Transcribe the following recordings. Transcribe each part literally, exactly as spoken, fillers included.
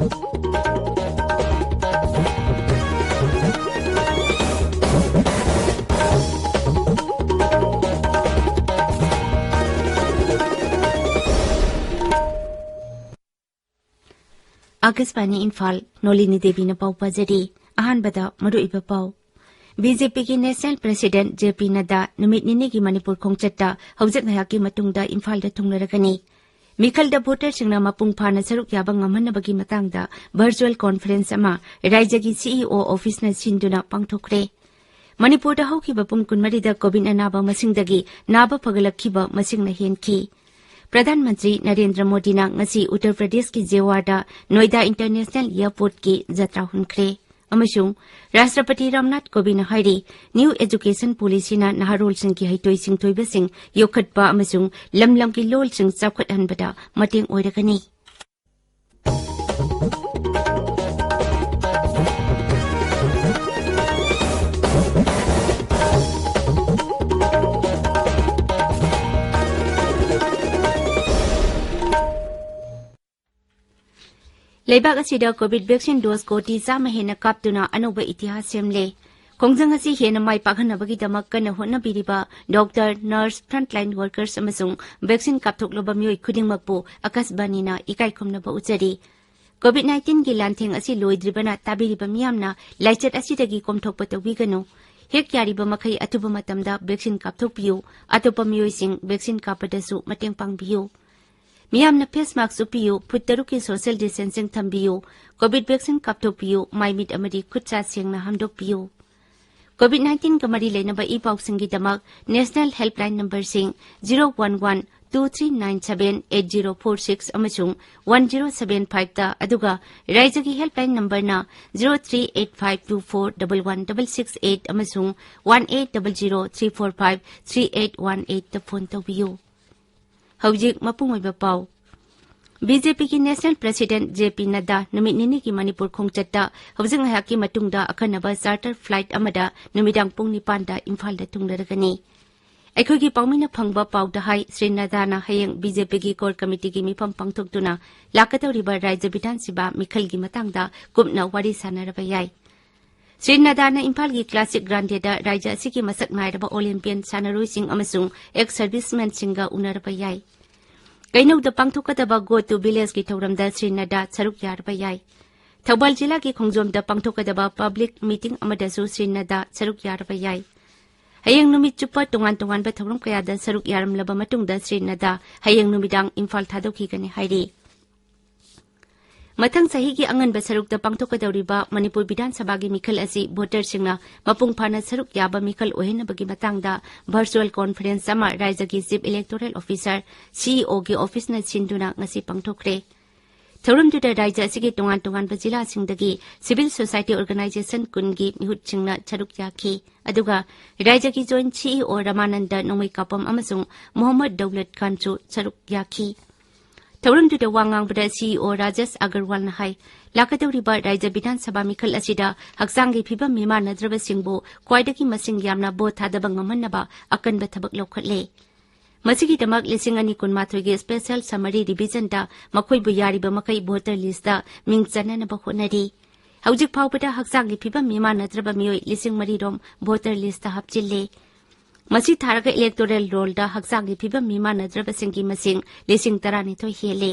ꯑꯥꯀꯥꯁꯕꯥꯅꯤ ꯏꯝꯐꯥꯜ, ꯅꯣꯂꯤꯅꯤ ꯗꯦꯕꯤꯅ ꯄꯥꯎ ꯄꯥꯖꯔꯤ꯫ ꯑꯍꯥꯟꯕꯗ ꯃꯔꯨꯑꯣꯏꯕ ꯄꯥꯎ꯫ ꯕꯤ ꯖꯦ ꯄꯤꯒꯤ ꯅꯦꯁꯅꯦꯜ ꯄ꯭ꯔꯦꯁꯤꯗꯦꯟꯠ ꯖꯦ ꯄꯤ ꯅꯗ꯭ꯗꯥ ꯅꯨꯃꯤꯠ ꯅꯤꯅꯤꯒꯤ ꯃꯅꯤꯄꯨꯔ ꯈꯣꯡꯆꯠꯇ ꯍꯧꯖꯤꯛ ꯉꯥꯏꯍꯥꯛꯀꯤ ꯃꯇꯨꯡꯗ ꯏꯝꯐꯥꯜꯗ ꯊꯨꯡꯂꯔꯒꯅꯤ꯫ ꯃꯤꯈꯜꯗ ꯚꯣꯇꯔꯁꯤꯡꯅ ꯃꯄꯨꯡ ꯐꯥꯅ ꯁꯔꯨꯛ ꯌꯥꯕ ꯉꯝꯍꯟꯅꯕꯒꯤ ꯃꯇꯥꯡꯗ ꯚꯔꯆꯨꯋꯦꯜ ꯀꯣꯟꯐꯔꯦꯟꯁ ꯑꯃ ꯔꯥꯏꯖ꯭ꯌꯒꯤ ꯁꯤ ꯏ ꯑꯣ ꯑꯣꯐꯤꯁꯅ ꯁꯤꯟꯗꯨꯅ ꯄꯥꯡꯊꯣꯛꯈ꯭ꯔꯦ꯫ ꯃꯅꯤꯄꯨꯔꯗ ꯍꯧꯈꯤꯕ ꯄꯨꯡ ꯀꯨꯟꯃꯔꯤꯗ ꯀꯣꯚꯤꯗ ꯑꯅꯥꯕ ꯃꯁꯤꯡꯗꯒꯤ ꯅꯥꯕ ꯐꯒꯠꯂꯛꯈꯤꯕ ꯃꯁꯤꯡꯅ ꯍꯦꯟꯈꯤ꯫ ꯄ꯭ꯔꯙꯥꯟ ꯃꯟꯇ꯭ꯔꯤ ꯅꯔꯦꯟꯗ꯭ꯔ ꯃꯣꯗꯤꯅ ꯉꯁꯤ ꯎꯠꯇꯔ ꯄ꯭ꯔꯗꯦꯁꯀꯤ ꯖꯦꯋꯥꯔꯗ ꯅꯣꯏꯗꯥ ꯏꯟꯇꯔꯅꯦꯁꯅꯦꯜ ꯑꯦꯌꯔꯄꯣꯔꯠꯀꯤ ꯖꯇ꯭ꯔꯥ ꯍꯨꯟꯈ꯭ꯔꯦ꯫ ꯑꯃꯁꯨꯡ ꯔꯥꯁꯇ꯭ꯔꯄꯇꯤ ꯔꯥꯝꯅꯥꯊ ꯀꯣꯕꯤꯟꯗꯅ ꯍꯥꯏꯔꯤ, ꯅ꯭ꯌꯨ ꯑꯦꯖꯨꯀꯦꯁꯟ ꯄꯣꯂꯤꯁꯤꯅ ꯅꯍꯥꯔꯣꯜꯁꯤꯡꯒꯤ ꯍꯩꯊꯣꯏ ꯁꯤꯡꯊꯣꯏꯕꯁꯤꯡ ꯌꯣꯛꯈꯠꯄ ꯑꯃꯁꯨꯡ ꯂꯝ ꯂꯝꯒꯤ ꯂꯣꯜꯁꯤꯡ ꯆꯥꯎꯈꯠꯍꯟꯕꯗ ꯃꯇꯦꯡ ꯑꯣꯏꯔꯒꯅꯤ꯫ ꯂꯩꯕꯥꯛ ꯑꯁꯤꯗ ꯀꯣꯚꯤꯗ ꯚꯦꯛꯁꯤꯟ ꯗꯣꯁ ꯀꯣꯇꯤ ꯆꯥꯝꯃ ꯍꯦꯟꯅ ꯀꯥꯞꯇꯨꯅ ꯑꯅꯧꯕ ꯏꯇꯤꯍꯥꯁ ꯁꯦꯝꯂꯦ꯫ ꯈꯣꯡꯖꯪ ꯑꯁꯤ ꯍꯦꯟꯅ ꯃꯥꯏ ꯄꯥꯛꯍꯟꯅꯕꯒꯤꯗꯃꯛ ꯀꯟꯅ ꯍꯣꯠꯅꯕꯤꯔꯤꯕ ꯗꯣꯛꯇꯔ, ꯅꯔꯁ, ꯐ꯭ꯔꯟꯠꯂꯥꯏꯟ ꯋꯥꯔꯀꯔꯁ ꯑꯃꯁꯨꯡ ꯚꯦꯛꯁꯤꯟ ꯀꯥꯞꯊꯣꯛꯂꯕ ꯃꯤꯑꯣꯏ ꯈꯨꯗꯤꯡꯃꯛꯄꯨ ꯑꯀꯥꯁꯕꯥꯅꯤꯅ ꯏꯀꯥꯏ ꯈꯨꯝꯅꯕ ꯎꯠꯆꯔꯤ꯫ ꯀꯣꯚꯤꯗ ꯅꯥꯏꯟꯇꯤꯟꯒꯤ ꯂꯥꯟꯊꯦꯡ ꯑꯁꯤ ꯂꯣꯏꯗ꯭ꯔꯤꯕꯅ ꯇꯥꯕꯤꯔꯤꯕ ꯃꯤꯌꯥꯝꯅ ꯂꯥꯏꯆꯠ ꯑꯁꯤꯗꯒꯤ ꯀꯣꯝꯊꯣꯛꯄ ꯇꯧꯕꯤꯒꯅꯨ꯫ ꯍꯦꯛ ꯌꯥꯔꯤꯕ ꯃꯈꯩ ꯑꯊꯨꯕ ꯃꯇꯝꯗ ꯚꯦꯛꯁꯤꯟ ꯀꯥꯞꯊꯣꯛꯄꯤꯌꯨ꯫ ꯑꯇꯣꯞꯄ ꯃꯤꯑꯣꯏꯁꯤꯡ ꯚꯦꯛꯁꯤꯟ ꯀꯥꯞꯄꯗꯁꯨ ꯃꯇꯦꯡ ꯄꯥꯡꯕꯤꯌꯨ꯫ ꯃꯤꯌꯥꯝꯅ ꯐꯦꯁ ꯃꯥꯛꯁ ꯎꯞꯄꯤꯌꯨ, ꯐꯨꯠ ꯇꯔꯨꯛꯀꯤ ꯁꯣꯁꯤꯌꯦꯜ ꯗꯤꯁꯇꯦꯟꯁꯤꯡ ꯊꯝꯕꯤꯌꯨ, ꯀꯣꯚꯤꯗ ꯚꯦꯛꯁꯤꯟ ꯀꯥꯞꯊꯣꯛꯄꯤꯌꯨ, ꯃꯥꯏ ꯃꯤꯠ ꯑꯃꯗꯤ ꯈꯨꯠ ꯁꯥ ꯁꯦꯡꯅ ꯍꯥꯝꯗꯣꯛꯄꯤꯌꯨ꯫ ꯀꯣꯚꯤꯗ ꯅꯥꯏꯟꯇꯤꯟꯒ ꯃꯔꯤ ꯂꯩꯅꯕ ꯏ ꯄꯥꯎꯁꯤꯡꯒꯤꯗꯃꯛ ꯅꯦꯁꯅꯦꯜ ꯍꯦꯜꯞꯂꯥꯏꯟ ꯅꯝꯕꯔꯁꯤꯡ zero one one two three nine seven eight zero four six ꯑꯃꯁꯨꯡ ꯋꯥꯟ ꯖꯤꯔꯣ ꯁꯚꯦꯟ ꯐꯥꯏꯚꯇ, ꯑꯗꯨꯒ ꯔꯥꯏꯖ꯭ꯌꯒꯤ ꯍꯦꯜꯞꯂꯥꯏꯟ ꯅꯝꯕꯔꯅ zero three eight five two four double one double six eight ꯑꯃꯁꯨꯡ one eight double zero three four five three eight one ꯑꯩꯠꯇ phone ꯇꯧꯕꯤꯌꯨ꯫ ꯍꯧꯖꯤꯛ ꯃꯄꯨꯡ ꯑꯣꯏꯕ ꯄꯥꯎ꯫ ꯕꯤ ꯖꯦ ꯄꯤꯒꯤ ꯅꯦꯁꯅꯦꯜ ꯄ꯭ꯔꯦꯁꯤꯗꯦꯟꯠ ꯖꯦ ꯄꯤ ꯅꯗ꯭ꯗꯥ ꯅꯨꯃꯤꯠ ꯅꯤꯅꯤꯒꯤ ꯃꯅꯤꯄꯨꯔ ꯈꯣꯡꯆꯠꯇ ꯍꯧꯖꯤꯛ ꯉꯥꯏꯍꯥꯛꯀꯤ ꯃꯇꯨꯡꯗ ꯑꯈꯟꯅꯕ ꯆꯥꯔꯇꯔ ꯐ꯭ꯂꯥꯏꯠ ꯑꯃꯗ ꯅꯨꯃꯤꯗꯥꯡ ꯄꯨꯡ ꯅꯤꯄꯥꯟꯗ ꯏꯝꯐꯥꯜꯗ ꯊꯨꯡꯂꯔꯒꯅꯤ꯫ ꯑꯩꯈꯣꯏꯒꯤ ꯄꯥꯎꯃꯤꯅ ꯐꯪꯕ ꯄꯥꯎꯗ ꯍꯥꯏ, ꯁ꯭ꯔꯤ ꯅꯗꯥꯅ ꯍꯌꯦꯡ ꯕꯤ ꯖꯦ ꯄꯤꯒꯤ ꯀꯣꯔ ꯀꯃꯤꯇꯤꯒꯤ ꯃꯤꯐꯝ ꯄꯥꯡꯊꯣꯛꯇꯨꯅ ꯂꯥꯛꯀꯗꯧꯔꯤꯕ ꯔꯥꯖ꯭ꯌ ꯕꯤꯙꯥꯟ ꯁꯚꯥ ꯃꯤꯈꯜꯒꯤ ꯃꯇꯥꯡꯗ ꯀꯨꯞꯅ ꯋꯥꯔꯤ ꯁꯥꯟꯅꯔꯕ ꯌꯥꯏ꯫ ꯁ꯭ꯔꯤ ꯅꯗꯥꯅ ꯏꯝꯐꯥꯜꯒꯤ ꯀ꯭ꯂꯥꯁꯤꯛ ꯒ꯭ꯔꯥꯟꯗꯦꯗ ꯔꯥꯖ꯭ꯌ ꯑꯁꯤꯒꯤ ꯃꯁꯛ ꯅꯥꯏꯔꯕ ꯑꯣꯂꯦꯝꯄꯤꯌꯟ ꯁꯥꯟꯅꯔꯣꯏꯁꯤꯡ ꯑꯃꯁꯨꯡ ꯑꯦꯛꯁ ꯁꯔꯚꯤꯁꯃꯦꯟꯁꯤꯡꯒ ꯎꯅꯔꯕ ꯌꯥꯏ꯫ ꯀꯩꯅꯧꯗ ꯄꯥꯡꯊꯣꯛꯀꯗꯕ Go to Villageꯀꯤ ꯊꯧꯔꯝꯗ ꯁ꯭ꯔꯤ ꯅꯗꯥ ꯁꯔꯨꯛ ꯌꯥꯔꯕ ꯌꯥꯏ꯫ ꯊꯧꯕꯥꯜ ꯖꯤꯂꯥꯒꯤ ꯈꯣꯡꯖꯣꯝꯗ ꯄꯥꯡꯊꯣꯛꯀꯗꯕ ꯄꯕ꯭ꯂꯤꯛ ꯃꯤꯇꯤꯡ ꯑꯃꯗꯁꯨ ꯁ꯭ꯔꯤ ꯅꯗꯥ ꯁꯔꯨꯛ ꯌꯥꯔꯕ ꯌꯥꯏ꯫ ꯍꯌꯦꯡ ꯅꯨꯃꯤꯠ ꯆꯨꯞꯄ ꯇꯣꯉꯥꯟ ꯇꯣꯉꯥꯟꯕ ꯊꯧꯔꯝ ꯀꯌꯥꯗ ꯁꯔꯨꯛ ꯌꯥꯔꯝꯂꯕ ꯃꯇꯨꯡꯗ ꯁ꯭ꯔꯤ ꯅꯗꯥ ꯍꯌꯦꯡ ꯅꯨꯃꯤꯗꯥꯡ ꯏꯝꯐꯥꯜ ꯊꯥꯗꯣꯛꯈꯤꯒꯅꯤ ꯍꯥꯏꯔꯤ꯫ ꯃꯊꯪ ꯆꯍꯤꯒꯤ ꯑꯉꯟꯕ ꯁꯔꯨꯛꯇ ꯄꯥꯡꯊꯣꯛꯀꯗꯧꯔꯤꯕ ꯃꯅꯤꯄꯨꯔ ꯕꯤꯙꯥꯟ ꯁꯚꯥꯒꯤ ꯃꯤꯈꯜ ꯑꯁꯤ ꯚꯣꯇꯔꯁꯤꯡꯅ ꯃꯄꯨꯡ ꯐꯥꯅ ꯁꯔꯨꯛ ꯌꯥꯕ ꯃꯤꯈꯜ ꯑꯣꯏꯍꯟꯅꯕꯒꯤ ꯃꯇꯥꯡꯗ ꯚꯔꯆꯨꯑꯦꯜ ꯀꯣꯟꯐꯔꯦꯟꯁ ꯑꯃ ꯔꯥꯖ꯭ꯌꯒꯤ ꯆꯤꯐ ꯏꯂꯦꯛꯇꯣꯔꯦꯜ ꯑꯣꯐꯤꯁꯥꯔ, ꯁꯤ ꯏ ꯑꯣꯒꯤ ꯑꯣꯐꯤꯁꯅ ꯁꯤꯟꯗꯨꯅ ꯉꯁꯤ ꯄꯥꯡꯊꯣꯛꯈ꯭ꯔꯦ꯫ ꯊꯧꯔꯝꯗꯨꯗ ꯔꯥꯖ꯭ꯌ ꯑꯁꯤꯒꯤ ꯇꯣꯉꯥꯟ ꯇꯣꯉꯥꯟꯕ ꯖꯤꯂꯥꯁꯤꯡꯗꯒꯤ ꯁꯤꯚꯤꯜ ꯁꯣꯁꯥꯏꯇꯤ ꯑꯣꯔꯒꯅꯥꯏꯖꯦꯁꯟ ꯀꯨꯟꯒꯤ ꯃꯤꯍꯨꯠꯁꯤꯡꯅ ꯁꯔꯨꯛ ꯌꯥꯈꯤ꯫ ꯑꯗꯨꯒ ꯔꯥꯖ꯭ꯌꯒꯤ ꯖꯣꯏꯟꯠ ꯁꯤ ꯏ ꯑꯣ ꯔꯃꯥꯅꯟꯗ ꯅꯣꯡꯃꯩꯀꯥꯄꯝ ꯑꯃꯁꯨꯡ ꯃꯣꯍꯝꯃꯗ ꯗꯧꯂꯠ ꯈꯥꯟꯁꯨ ꯁꯔꯨꯛ ꯌꯥꯈꯤ꯫ ꯊꯧꯔꯝꯗꯨꯗ ꯋꯥ ꯉꯥꯡꯕꯗ ꯁꯤ ꯏ ꯑꯣ ꯔꯥꯖꯦꯁ ꯑꯒꯔꯋꯥꯜꯅ ꯍꯥꯏ, ꯂꯥꯛꯀꯗꯧꯔꯤꯕ ꯔꯥꯖ꯭ꯌ ꯕꯤꯙꯥꯟ ꯁꯚꯥ ꯃꯤꯈꯜ ꯑꯁꯤꯗ ꯍꯛꯆꯥꯡꯒꯤ ꯐꯤꯕꯝ ꯃꯤꯃꯥꯟꯅꯗ꯭ꯔꯕꯁꯤꯡꯕꯨ ꯈ꯭ꯋꯥꯏꯗꯒꯤ ꯃꯁꯤꯡ ꯌꯥꯝꯅ ꯚꯣꯠ ꯊꯥꯗꯕ ꯉꯝꯍꯟꯅꯕ ꯑꯀꯟꯕ ꯊꯕꯛ ꯂꯧꯈꯠꯂꯦ꯫ ꯃꯁꯤꯒꯤꯗꯃꯛ ꯂꯤꯁꯤꯡ ꯑꯅꯤ ꯀꯨꯟꯃꯥꯊꯣꯏꯒꯤ ꯁ꯭ꯄꯦꯁꯦꯜ ꯁꯝꯃꯔꯤ ꯔꯤꯚꯤꯖꯟꯗ ꯃꯈꯣꯏꯕꯨ ꯌꯥꯔꯤꯕ ꯃꯈꯩ ꯚꯣꯇꯔ ꯂꯤꯁꯇ ꯃꯤꯡ ꯆꯟꯅꯅꯕ ꯍꯣꯠꯅꯔꯤ꯫ ꯍꯧꯖꯤꯛ ꯐꯥꯎꯕꯗ ꯍꯛꯆꯥꯡꯒꯤ ꯐꯤꯕꯝ ꯃꯤꯃꯥꯟꯅꯗ꯭ꯔꯕ ꯃꯤꯑꯣꯏ ꯂꯤꯁꯤꯡ ꯃꯔꯤ ꯔꯣꯝ ꯚꯣꯇꯔ ꯂꯤꯁꯇ ꯍꯥꯞꯆꯤꯜꯂꯦ꯫ ꯃꯁꯤ ꯊꯥꯔꯒ ꯏꯂꯦꯛꯇꯣꯔꯦꯜ ꯔꯣꯜꯗ ꯍꯛꯆꯥꯡꯒꯤ ꯐꯤꯕꯝ ꯃꯤꯃꯥꯟꯅꯗ꯭ꯔꯕꯁꯤꯡꯒꯤ ꯃꯁꯤꯡ ꯂꯤꯁꯤꯡ ꯇꯔꯥꯅꯤꯊꯣꯏ ꯍꯦꯜꯂꯦ꯫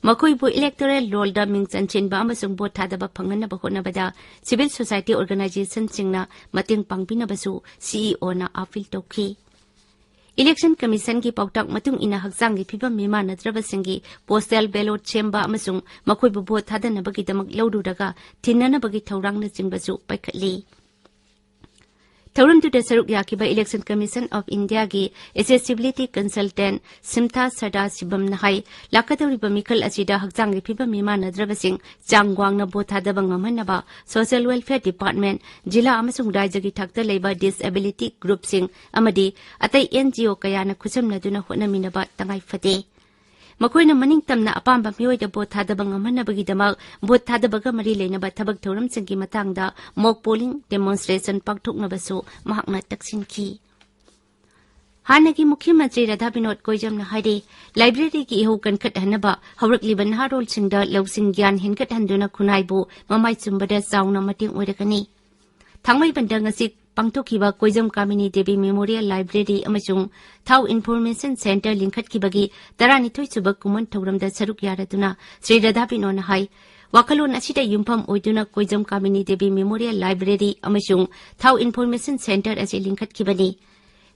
ꯃꯈꯣꯏꯕꯨ ꯏꯂꯦꯛꯇꯣꯔꯦꯜ ꯔꯣꯜꯗ ꯃꯤꯡ ꯆꯟꯁꯤꯟꯕ ꯑꯃꯁꯨꯡ ꯚꯣꯠ ꯊꯥꯗꯕ ꯐꯪꯍꯟꯅꯕ ꯍꯣꯠꯅꯕꯗ ꯁꯤꯚꯤꯜ ꯁꯣꯁꯥꯏꯇꯤ ꯑꯣꯔꯒꯅꯥꯏꯖꯦꯁꯟꯁꯤꯡꯅ ꯃꯇꯦꯡ ꯄꯥꯡꯕꯤꯅꯕꯁꯨ ꯁꯤ ꯏ ꯑꯣꯅ ꯑꯥꯄꯤꯜ ꯇꯧꯈꯤ꯫ ꯏꯂꯦꯛꯁꯟ ꯀꯃꯤꯁꯟꯒꯤ ꯄꯥꯎꯇꯥꯛ ꯃꯇꯨꯡ ꯏꯟꯅ ꯍꯛꯆꯥꯡꯒꯤ ꯐꯤꯕꯝ ꯃꯤꯃꯥꯟꯅꯗ꯭ꯔꯕꯁꯤꯡꯒꯤ ꯄꯣꯁꯇꯦꯜ ꯕꯦꯂꯣꯠ ꯁꯦꯝꯕ ꯑꯃꯁꯨꯡ ꯃꯈꯣꯏꯕꯨ ꯚꯣꯠ ꯊꯥꯗꯅꯕꯒꯤꯗꯃꯛ ꯂꯧꯔꯨꯔꯒ ꯊꯤꯟꯅꯅꯕꯒꯤ ꯊꯧꯔꯥꯡꯅꯆꯤꯡꯕꯁꯨ ꯄꯥꯏꯈꯠꯂꯤ꯫ ꯊꯧꯔꯝꯗꯨꯗ ꯁꯔꯨꯛ ꯌꯥꯈꯤꯕ ꯏꯂꯦꯛꯁꯟ ꯀꯃꯤꯁꯟ ꯑꯣꯐ ꯏꯟꯗꯤꯌꯥꯒꯤ ꯑꯦꯁꯦꯁꯤꯕꯤꯂꯤꯇꯤ ꯀꯟꯁꯜꯇꯦꯟꯠ ꯁꯤꯝꯊꯥ ꯁꯗꯥ ꯁꯤꯕꯝꯅ ꯍꯥꯏ, ꯂꯥꯛꯀꯗꯧꯔꯤꯕ ꯃꯤꯈꯜ ꯑꯁꯤꯗ ꯍꯛꯆꯥꯡꯒꯤ ꯐꯤꯕꯝ ꯃꯤꯃꯥꯟꯅꯗ꯭ꯔꯕꯁꯤꯡ ꯆꯥꯡ ꯋꯥꯡꯅ ꯚꯣꯠ ꯊꯥꯗꯕ ꯉꯝꯍꯟꯅꯕ ꯁꯣꯁꯤꯌꯦꯜ ꯋꯦꯜꯐꯤꯌꯔ ꯗꯤꯄꯥꯔꯠꯃꯦꯟꯠ, ꯖꯤꯂꯥ ꯑꯃꯁꯨꯡ ꯔꯥꯖ꯭ꯌꯒꯤ ꯊꯥꯛꯇ ꯂꯩꯕ ꯗꯤꯁꯑꯦꯕꯤꯂꯤꯇꯤ ꯒ꯭ꯔꯨꯞꯁꯤꯡ ꯑꯃꯗꯤ ꯑꯇꯩ ꯑꯦꯟ ꯖꯤ ꯑꯣ ꯀꯌꯥꯅ ꯈꯨꯠꯁꯝꯅꯗꯨꯅ ꯍꯣꯠꯅꯃꯤꯟꯅꯕ ꯇꯉꯥꯏ ꯐꯗꯦ꯫ ꯃꯈꯣꯏꯅ ꯃꯅꯤꯡ ꯇꯝꯅ ꯑꯄꯥꯝꯕ ꯃꯤꯑꯣꯏꯗ ꯚꯣꯠ ꯊꯥꯗꯕ ꯉꯝꯍꯟꯅꯕꯒꯤꯗꯃꯛ ꯚꯣꯠ ꯊꯥꯗꯕꯒ ꯃꯔꯤ ꯂꯩꯅꯕ ꯊꯕꯛ ꯊꯧꯔꯝꯁꯤꯡꯒꯤ ꯃꯇꯥꯡꯗ ꯃꯣꯛ ꯄꯣꯂꯤꯡ ꯗꯦꯃꯣꯟꯁꯇ꯭ꯔꯦꯁꯟ ꯄꯥꯡꯊꯣꯛꯅꯕꯁꯨ ꯃꯍꯥꯛꯅ ꯇꯛꯁꯤꯟꯈꯤ꯫ ꯍꯥꯟꯅꯒꯤ ꯃꯨꯈ꯭ꯌ ꯃꯟꯇ꯭ꯔꯤ ꯔꯥꯙꯥ ꯕꯤꯅꯣꯗ ꯀꯣꯏꯖꯝꯅ ꯍꯥꯏꯔꯤ, ꯂꯥꯏꯕ꯭ꯔꯦꯔꯤꯒꯤ ꯏꯍꯧ ꯀꯟꯈꯠꯍꯟꯅꯕ ꯍꯧꯔꯛꯂꯤꯕ ꯅꯍꯥꯔꯣꯜꯁꯤꯡꯗ ꯂꯧꯁꯤꯡ ꯒ꯭ꯌꯥꯟ ꯍꯦꯟꯒꯠꯍꯟꯗꯨꯅ ꯈꯨꯟꯅꯥꯏꯕꯨ ꯃꯃꯥꯏ ꯆꯨꯝꯕꯗ ꯆꯥꯎꯅ ꯃꯇꯦꯡ ꯑꯣꯏꯔꯒꯅꯤ꯫ ꯊꯥꯡꯃꯩꯕꯟꯗ ꯉꯁꯤ ꯄꯥꯡꯊꯣꯛꯈꯤꯕ ꯀꯣꯏꯖꯝ ꯀꯥꯃꯤꯅꯤ ꯗꯦꯕꯤ ꯃꯦꯃꯣꯔꯤꯌꯦꯜ ꯂꯥꯏꯕ꯭ꯔꯦꯔꯤ ꯑꯃꯁꯨꯡ ꯊꯥꯎ ꯏꯟꯐꯣꯔꯃꯦꯁꯟ ꯁꯦꯟꯇꯔ ꯂꯤꯡꯈꯠꯈꯤꯕꯒꯤ ꯇꯔꯥꯅꯤꯊꯣꯏ ꯁꯨꯕ ꯀꯨꯝꯑꯣꯟ ꯊꯧꯔꯝꯗ ꯁꯔꯨꯛ ꯌꯥꯔꯗꯨꯅ ꯁ꯭ꯔꯤ ꯔꯥꯙꯥ ꯕꯤꯅꯣꯗꯅ ꯍꯥꯏ, ꯋꯥꯈꯜꯂꯣꯟ ꯑꯁꯤꯗ ꯌꯨꯝꯐꯝ ꯑꯣꯏꯗꯨꯅ ꯀꯣꯏꯖꯝ ꯀꯥꯃꯤꯅꯤ ꯗꯦꯕꯤ ꯃꯦꯃꯣꯔꯤꯌꯦꯜ ꯂꯥꯏꯕ꯭ꯔꯦꯔꯤ ꯑꯃꯁꯨꯡ ꯊꯥꯎ ꯏꯟꯐꯣꯔꯃꯦꯁꯟ ꯁꯦꯟꯇꯔ ꯑꯁꯤ ꯂꯤꯡꯈꯠꯈꯤꯕꯅꯤ꯫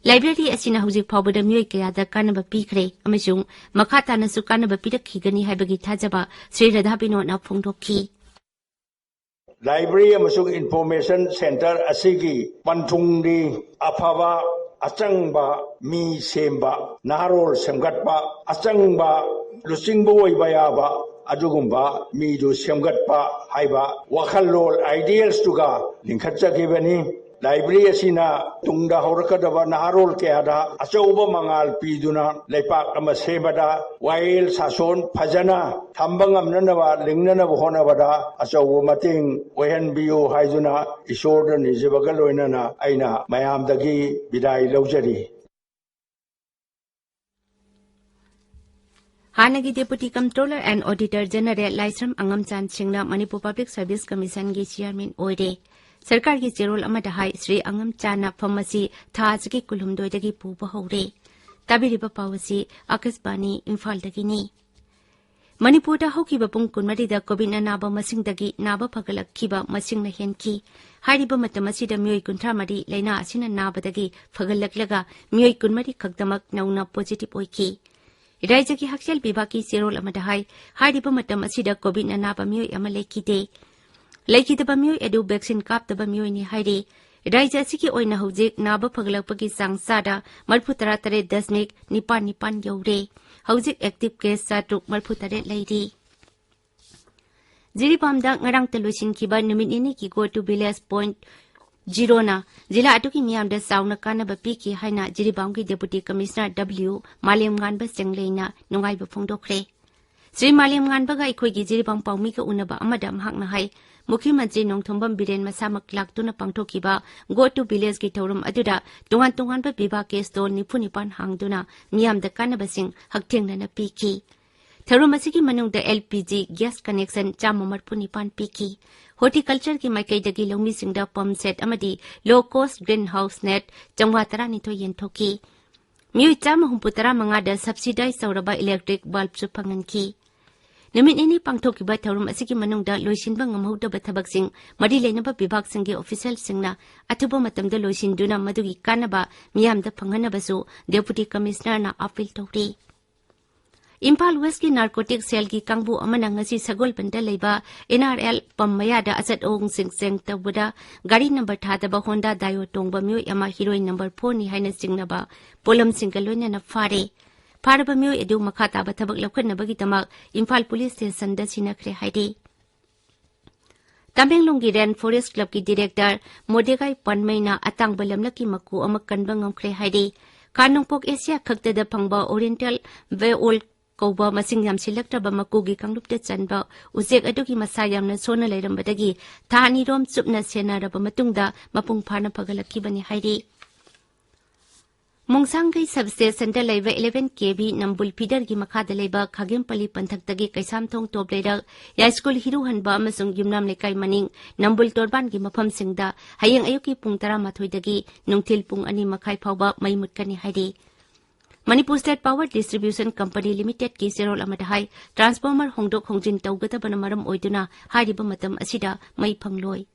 ꯂꯥꯏꯕ꯭ꯔꯦꯔꯤ ꯑꯁꯤꯅ ꯍꯧꯖꯤꯛ ꯐꯥꯎꯕꯗ ꯃꯤꯑꯣꯏ ꯀꯌꯥꯗ ꯀꯥꯟꯅꯕ ꯄꯤꯈ꯭ꯔꯦ ꯑꯃꯁꯨꯡ ꯃꯈꯥ ꯇꯥꯅꯁꯨ ꯀꯥꯟꯅꯕ ꯄꯤꯔꯛꯈꯤꯒꯅꯤ ꯍꯥꯏꯕꯒꯤ ꯊꯥꯖꯕ ꯁ꯭ꯔꯤ ꯔꯥꯙꯥ ꯕꯤꯅꯣꯗꯅ ꯐꯣꯡꯗꯣꯛꯈꯤ꯫ ꯂꯥꯏꯕ꯭ꯔꯦꯔꯤ ꯑꯃꯁꯨꯡ ꯏꯟꯐꯣꯔꯃꯦꯁꯟ ꯁꯦꯟꯇꯔ ꯑꯁꯤꯒꯤ ꯄꯟꯊꯨꯡꯗꯤ ꯑꯐꯕ, ꯑꯆꯪꯕ ꯃꯤ ꯁꯦꯝꯕ, ꯅꯍꯥꯔꯣꯜ ꯁꯦꯝꯒꯠꯄ, ꯑꯆꯪꯕ ꯂꯨꯆꯤꯡꯕ ꯑꯣꯏꯕ ꯌꯥꯕ ꯑꯗꯨꯒꯨꯝꯕ ꯃꯤꯗꯨ ꯁꯦꯝꯒꯠꯄ ꯍꯥꯏꯕ ꯋꯥꯈꯜꯂꯣꯟ, ꯑꯥꯏꯗꯤꯌꯦꯜꯁꯇꯨꯒ ꯂꯤꯡꯈꯠꯆꯈꯤꯕꯅꯤ꯫ ꯂꯥꯏꯕ꯭ꯔꯦꯔꯤ ꯑꯁꯤꯅ ꯇꯨꯡꯗ ꯍꯧꯔꯛꯀꯗꯕ ꯅꯍꯥꯔꯣꯜ ꯀꯌꯥꯗ ꯑꯆꯧꯕ ꯃꯉꯥꯜ ꯄꯤꯗꯨꯅ ꯂꯩꯄꯥꯛ ꯑꯃ ꯁꯦꯝꯕꯗ, ꯋꯥꯌꯦꯜ ꯁꯥꯁꯣꯟ ꯐꯖꯅ ꯊꯝꯕ ꯉꯝꯅꯅꯕ, ꯂꯤꯡꯅꯅꯕ ꯍꯣꯠꯅꯕꯗ ꯑꯆꯧꯕ ꯃꯇꯦꯡ ꯑꯣꯏꯍꯟꯕꯤꯌꯨ ꯍꯥꯏꯗꯨꯅ ꯏꯁꯣꯔꯗ ꯅꯤꯖꯕꯒ ꯂꯣꯏꯅꯅ ꯑꯩꯅ ꯃꯌꯥꯝꯗꯒꯤ ꯕꯤꯗꯥꯏ ꯂꯧꯖꯔꯤ꯫ ꯍꯥꯟꯅꯒꯤ Deputy Comptroller and Auditor General ꯂꯥꯏꯁ꯭ꯔꯝ ꯑꯉꯝꯆꯥꯟ ꯁꯤꯡꯅ ꯃꯅꯤꯄꯨꯔ Public Service Commission ꯒꯤ Chairman ꯑꯣꯏꯔꯦ꯫ ꯁꯔꯀꯥꯔꯒꯤ ꯆꯦꯔꯣꯜ ꯑꯃꯗ ꯍꯥꯏ, ꯁ꯭ꯔꯤ ꯑꯉꯝꯆꯥꯟꯅ ꯐꯝ ꯑꯁꯤ ꯊꯥ ꯑꯁꯤꯒꯤ ꯀꯨꯟꯍꯨꯝꯗꯣꯏꯗꯒꯤ ꯄꯨꯕ ꯍꯧꯔꯦ꯫ ꯇꯥꯕꯤꯔꯤꯕ ꯄꯥꯎ ꯑꯁꯤ ꯑꯥꯀꯥꯁꯕꯥꯅꯤ ꯏꯝꯐꯥꯜꯗꯒꯤꯅꯤ꯫ ꯃꯅꯤꯄꯨꯔꯗ ꯍꯧꯈꯤꯕ ꯄꯨꯡ ꯀꯨꯟꯃꯔꯤꯗ ꯀꯣꯚꯤꯗꯅ ꯅꯥꯕ ꯃꯁꯤꯡꯗꯒꯤ ꯅꯥꯕ ꯐꯒꯠꯂꯛꯈꯤꯕ ꯃꯁꯤꯡꯅ ꯍꯦꯟꯈꯤ꯫ ꯍꯥꯏꯔꯤꯕ ꯃꯇꯝ ꯑꯁꯤꯗ ꯃꯤꯑꯣꯏ ꯀꯨꯟꯊ꯭ꯔꯥ ꯃꯔꯤ ꯂꯥꯏꯅꯥ ꯑꯁꯤꯅ ꯅꯥꯕꯗꯒꯤ ꯐꯒꯠꯂꯛꯂꯒ, ꯃꯤꯑꯣꯏ ꯀꯨꯟꯃꯔꯤ ꯈꯛꯇꯃꯛ ꯅꯧꯅ positive ꯑꯣꯏꯈꯤ꯫ ꯔꯥꯖ꯭ꯌꯒꯤ ꯍꯛꯁꯦꯜ ꯕꯤꯚꯥꯒꯀꯤ ꯆꯦꯔꯣꯜ ꯑꯃꯗ ꯍꯥꯏ, ꯍꯥꯏꯔꯤꯕ ꯃꯇꯝ ꯑꯁꯤꯗ ꯀꯣꯚꯤꯗꯅ ꯅꯥꯕ ꯃꯤꯑꯣꯏ ꯑꯃ ꯂꯩꯈꯤꯗꯦ꯫ ꯂꯩꯈꯤꯗꯕ ꯃꯤꯑꯣꯏ ꯑꯗꯨ vaccine ꯀꯥꯞꯇꯕ ꯃꯤꯑꯣꯏꯅꯤ ꯍꯥꯏꯔꯤ꯫ ꯔꯥꯖ꯭ꯌ ꯑꯁꯤꯒꯤ ꯑꯣꯏꯅ ꯍꯧꯖꯤꯛ ꯅꯥꯕ ꯐꯒꯠꯂꯛꯄꯒꯤ ꯆꯥꯡ ꯆꯥꯗ ꯃꯔꯤꯐꯨ ꯇꯔꯥ ꯇꯔꯦꯠ ꯗꯁꯃꯤꯛ ꯅꯤꯄꯥꯟ ꯅꯤꯄꯥꯟ ꯌꯧꯔꯦ꯫ ꯍꯧꯖꯤꯛ active case ꯆꯥꯇ꯭ꯔꯨꯛ ꯃꯔꯤꯐꯨ ꯇꯔꯦꯠ ꯂꯩꯔꯤ꯫ ꯖꯤꯔꯤꯕꯥꯝꯗ ꯉꯔꯥꯡꯇ ꯂꯣꯏꯁꯤꯟꯈꯤꯕ ꯅꯨꯃꯤꯠ ꯅꯤꯅꯤꯒꯤ Go to Village point zero ꯅ ꯖꯤꯂꯥ ꯑꯗꯨꯒꯤ ꯃꯤꯌꯥꯝꯗ ꯆꯥꯎꯅ ꯀꯥꯟꯅꯕ ꯄꯤꯈꯤ ꯍꯥꯏꯅ ꯖꯤꯔꯤꯕꯥꯝꯒꯤ Deputy Commissioner W ꯃꯥꯂꯦꯝꯉꯥꯟꯕ ꯆꯦꯡꯂꯩꯅ ꯅꯨꯡꯉꯥꯏꯕ ꯐꯣꯡꯗꯣꯛꯈ꯭ꯔꯦ꯫ ꯁ꯭ꯔꯤ ꯃꯥꯂꯦꯝ ꯉꯥꯟꯕꯒ ꯑꯩꯈꯣꯏꯒꯤ ꯖꯤꯔꯤꯕꯥꯝ ꯄꯥꯎꯃꯤꯒ ꯎꯅꯕ ꯑꯃꯗ ꯃꯍꯥꯛꯅ ꯍꯥꯏ, ꯃꯨꯈ꯭ꯌ ꯃꯟꯇ꯭ꯔꯤ ꯅꯣꯡꯊꯣꯝꯕꯝ ꯕꯤꯔꯦꯟ ꯃꯁꯥꯃꯛ ꯂꯥꯛꯇꯨꯅ ꯄꯥꯡꯊꯣꯛꯈꯤꯕ Go to Village ꯀꯤ ꯊꯧꯔꯝ ꯑꯗꯨꯗ ꯇꯣꯉꯥꯟ ꯇꯣꯉꯥꯟꯕ ꯕꯤꯚꯥꯒꯀꯤ stall ꯅꯤꯐꯨ ꯅꯤꯄꯥꯟ ꯍꯥꯡꯗꯨꯅ ꯃꯤꯌꯥꯝꯗ ꯀꯥꯟꯅꯕꯁꯤꯡ ꯍꯛꯊꯦꯡꯅꯅ ꯄꯤꯈꯤ꯫ ꯊꯧꯔꯝ ꯑꯁꯤꯒꯤ ꯃꯅꯨꯡꯗ L P G gas connection ꯆꯥꯝꯃ ꯃꯔꯤꯐꯨ ꯅꯤꯄꯥꯟ ꯄꯤꯈꯤ꯫ Horticulture ꯒꯤ ꯃꯥꯏꯀꯩꯗꯒꯤ ꯂꯧꯃꯤꯁꯤꯡꯗ pump set ꯑꯃꯗꯤ low cost greenhouse net ꯆꯥꯝꯃꯉꯥ ꯇꯔꯥꯅꯤꯊꯣꯏ ꯌꯦꯟꯊꯣꯛꯈꯤ꯫ ꯃꯤꯑꯣꯏ ꯆꯥꯝꯃ ꯍꯨꯝꯐꯨ ꯇꯔꯥ ꯃꯉꯥꯗ subsidize ꯇꯧꯔꯕ electric bulb ꯁꯨ ꯐꯪꯍꯟꯈꯤ꯫ ꯅꯨꯃꯤꯠ ꯅꯤꯅꯤ ꯄꯥꯡꯊꯣꯛꯈꯤꯕ ꯊꯧꯔꯝ ꯑꯁꯤꯒꯤ ꯃꯅꯨꯡꯗ ꯂꯣꯏꯁꯤꯟꯕ ꯉꯝꯍꯧꯗꯕ ꯊꯕꯛꯁꯤꯡ ꯃꯔꯤ ꯂꯩꯅꯕ ꯕꯤꯚꯥꯒꯁꯤꯡꯒꯤ official ꯁꯤꯡꯅ ꯑꯊꯨꯕ ꯃꯇꯝꯗ ꯂꯣꯏꯁꯤꯟꯗꯨꯅ ꯃꯗꯨꯒꯤ ꯀꯥꯟꯅꯕ ꯃꯤꯌꯥꯝꯗ ꯐꯪꯍꯟꯅꯕꯁꯨ Deputy Commissioner ꯅ appeal ꯇꯧꯔꯤ꯫ ꯏꯝꯐꯥꯜ West ꯀꯤ narcotic cell ꯒꯤ ꯀꯥꯡꯕꯨ ꯑꯃꯅ ꯉꯁꯤ ꯁꯒꯣꯜꯕꯟꯗ ꯂꯩꯕ N R L pump ꯃꯌꯥꯗ ꯑꯆꯠ ꯑꯋꯣꯡꯁꯤꯡ ꯆꯦꯡ ꯇꯧꯕꯗ ꯒꯥꯔꯤ number ꯊꯥꯗꯕ Honda Dio ꯇꯣꯡꯕ ꯃꯤꯑꯣꯏ ꯑꯃ heroin number four ꯅꯤ ꯍꯥꯏꯅ ꯆꯤꯡꯅꯕ ꯄꯣꯠꯂꯝꯁꯤꯡꯒ ꯂꯣꯏꯅꯅ ꯐꯥꯔꯦ꯫ ꯐꯥꯔꯕ ꯃꯤꯑꯣꯏ ꯑꯗꯨ ꯃꯈꯥ ꯇꯥꯕ ꯊꯕꯛ ꯂꯧꯈꯠꯅꯕꯒꯤꯗꯃꯛ ꯏꯝꯐꯥꯜ Police Station ꯗ ꯁꯤꯟꯅꯈ꯭ꯔꯦ ꯍꯥꯏꯔꯤ꯫ ꯇꯃꯦꯡꯂꯣꯡꯒꯤ Rain Forest Club ꯀꯤ director ꯃꯣꯗꯦꯒꯥꯏ ꯄꯟꯃꯩꯅ ꯑꯇꯥꯡꯕ ꯂꯝꯂꯛꯀꯤ ꯃꯀꯨ ꯑꯃ ꯀꯟꯕ ꯉꯝꯈ꯭ꯔꯦ ꯍꯥꯏꯔꯤ꯫ ꯈꯥ ꯅꯣꯡꯄꯣꯛ ꯑꯦꯁꯤꯌꯥ ꯈꯛꯇꯗ ꯐꯪꯕ Oriental Violet ꯀꯧꯕ ꯃꯁꯤꯡ ꯌꯥꯝꯁꯤꯜꯂꯛꯇ꯭ꯔꯕ ꯃꯀꯨꯒꯤ ꯀꯥꯡꯂꯨꯞꯇ ꯆꯟꯕ ꯎꯆꯦꯛ ꯑꯗꯨꯒꯤ ꯃꯁꯥ ꯌꯥꯝꯅ ꯁꯣꯟꯅ ꯂꯩꯔꯝꯕꯗꯒꯤ ꯊꯥ ꯑꯅꯤꯔꯣꯝ ꯆꯨꯞꯅ ꯁꯦꯟꯅꯔꯕ ꯃꯇꯨꯡꯗ ꯃꯄꯨꯡ ꯐꯥꯅ ꯐꯒꯠꯂꯛꯈꯤꯕꯅꯤ ꯍꯥꯏꯔꯤ꯫ ꯃꯣꯡꯁꯥꯡꯒꯩ substation ꯗ ꯂꯩꯕ eleven K V ꯅꯝꯕꯨꯜ feeder ꯒꯤ ꯃꯈꯥꯗ ꯂꯩꯕ ꯈꯥꯒꯦꯝꯄꯜꯂꯤ ꯄꯟꯊꯛꯇꯒꯤ ꯀꯩꯁꯥꯝꯊꯣꯡ ꯇꯣꯞ ꯂꯩꯔꯛ, ꯌꯥꯏꯁ꯭ꯀꯨꯜ ꯍꯤꯔꯨꯍꯟꯕ ꯑꯃꯁꯨꯡ ꯌꯨꯝꯅꯥꯝ ꯂꯩꯀꯥꯏ ꯃꯅꯤꯡ ꯅꯝꯕꯨꯜ ꯇꯣꯔꯕꯥꯟꯒꯤ ꯃꯐꯝꯁꯤꯡꯗ ꯍꯌꯦꯡ ꯑꯌꯨꯛꯀꯤ ꯄꯨꯡ ꯇꯔꯥꯃꯥꯊꯣꯏꯗꯒꯤ ꯅꯨꯡꯊꯤꯜ ꯄꯨꯡ ꯑꯅꯤ ꯃꯈꯥꯏ ꯐꯥꯎꯕ ꯃꯩ ꯃꯨꯠꯀꯅꯤ ꯍꯥꯏꯔꯤ꯫ Manipur State Power Distribution Company Limited ꯀꯤ ꯆꯦꯔꯣꯜ ꯑꯃꯗ ꯍꯥꯏ, transformer ꯍꯣꯡꯗꯣꯛ ꯍꯣꯡꯖꯤꯟ ꯇꯧꯒꯗꯕꯅ ꯃꯔꯝ ꯑꯣꯏꯗꯨꯅ ꯍꯥꯏꯔꯤꯕ ꯃꯇꯝ ꯑꯁꯤꯗ ꯃꯩ ꯐꯪꯂꯣꯏ꯫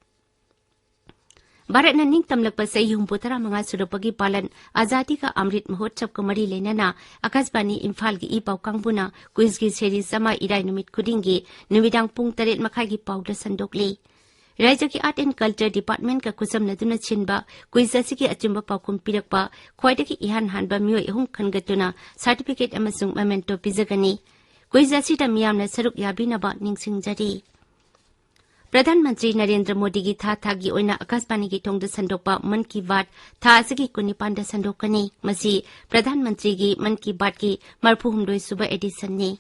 ꯚꯥꯔꯠꯅ ꯅꯤꯡꯇꯝꯂꯛꯄ ꯆꯍꯤ ꯍꯨꯝꯐꯨ ꯇꯔꯥꯃꯉꯥ ꯁꯨꯔꯛꯄꯒꯤ ꯄꯥꯂꯟ ꯑꯖꯥꯗꯤ ꯀꯥ ꯑꯃ꯭ꯔꯤꯠ ꯃꯍꯣꯠꯁꯕꯀ ꯃꯔꯤ ꯂꯩꯅꯅ ꯑꯀꯥꯁꯕꯥꯅꯤ ꯏꯝꯐꯥꯜꯒꯤ ꯏ ꯄꯥꯎ ꯀꯥꯡꯕꯨꯅ quiz ꯀꯤ series ꯑꯃ ꯏꯔꯥꯏ ꯅꯨꯃꯤꯠ ꯈꯨꯗꯤꯡꯒꯤ ꯅꯨꯃꯤꯗꯥꯡ ꯄꯨꯡ ꯇꯔꯦꯠ ꯃꯈꯥꯏꯒꯤ ꯄꯥꯎꯗ ꯁꯟꯗꯣꯛꯂꯤ꯫ ꯔꯥꯖ꯭ꯌꯒꯤ Art and Culture Department ꯀ ꯈꯨꯠꯁꯝꯅꯗꯨꯅ ꯁꯤꯟꯕ quiz ꯑꯁꯤꯒꯤ ꯑꯆꯨꯝꯕ ꯄꯥꯎꯈꯨꯝ ꯄꯤꯔꯛꯄ ꯈ꯭ꯋꯥꯏꯗꯒꯤ ꯏꯍꯥꯟ ꯍꯥꯟꯕ ꯃꯤꯑꯣꯏ ꯑꯍꯨꯝ ꯈꯟꯒꯠꯇꯨꯅ certificate ꯑꯃꯁꯨꯡ memento ꯄꯤꯖꯒꯅꯤ꯫ Quiz ꯑꯁꯤꯗ ꯃꯤꯌꯥꯝꯅ ꯁꯔꯨꯛ ꯌꯥꯕꯤꯅꯕ ꯅꯤꯡꯁꯤꯡꯖꯔꯤ꯫ ꯄ꯭ꯔꯙꯥꯟ ꯃꯟꯇ꯭ꯔꯤ ꯅꯔꯦꯟꯗ꯭ꯔ ꯃꯣꯗꯤꯒꯤ ꯊꯥ ꯊꯥꯒꯤ ꯑꯣꯏꯅ ꯑꯀꯥꯁꯕꯥꯅꯤꯒꯤ ꯊꯣꯡꯗ ꯁꯟꯗꯣꯛꯄ ꯃꯟ ꯀꯤ ꯕꯥꯠ ꯊꯥ ꯑꯁꯤꯒꯤ ꯀꯨꯟꯅꯤꯄꯥꯟꯗ ꯁꯟꯗꯣꯛꯀꯅꯤ꯫ ꯃꯁꯤ ꯄ꯭ꯔꯙꯥꯟ ꯃꯟꯇ꯭ꯔꯤꯒꯤ ꯃꯟ ꯀꯤ ꯕꯥꯠꯀꯤ ꯃꯔꯤꯐꯨꯍꯨꯝꯗꯣꯏ ꯁꯨꯕ edition ꯅꯤ꯫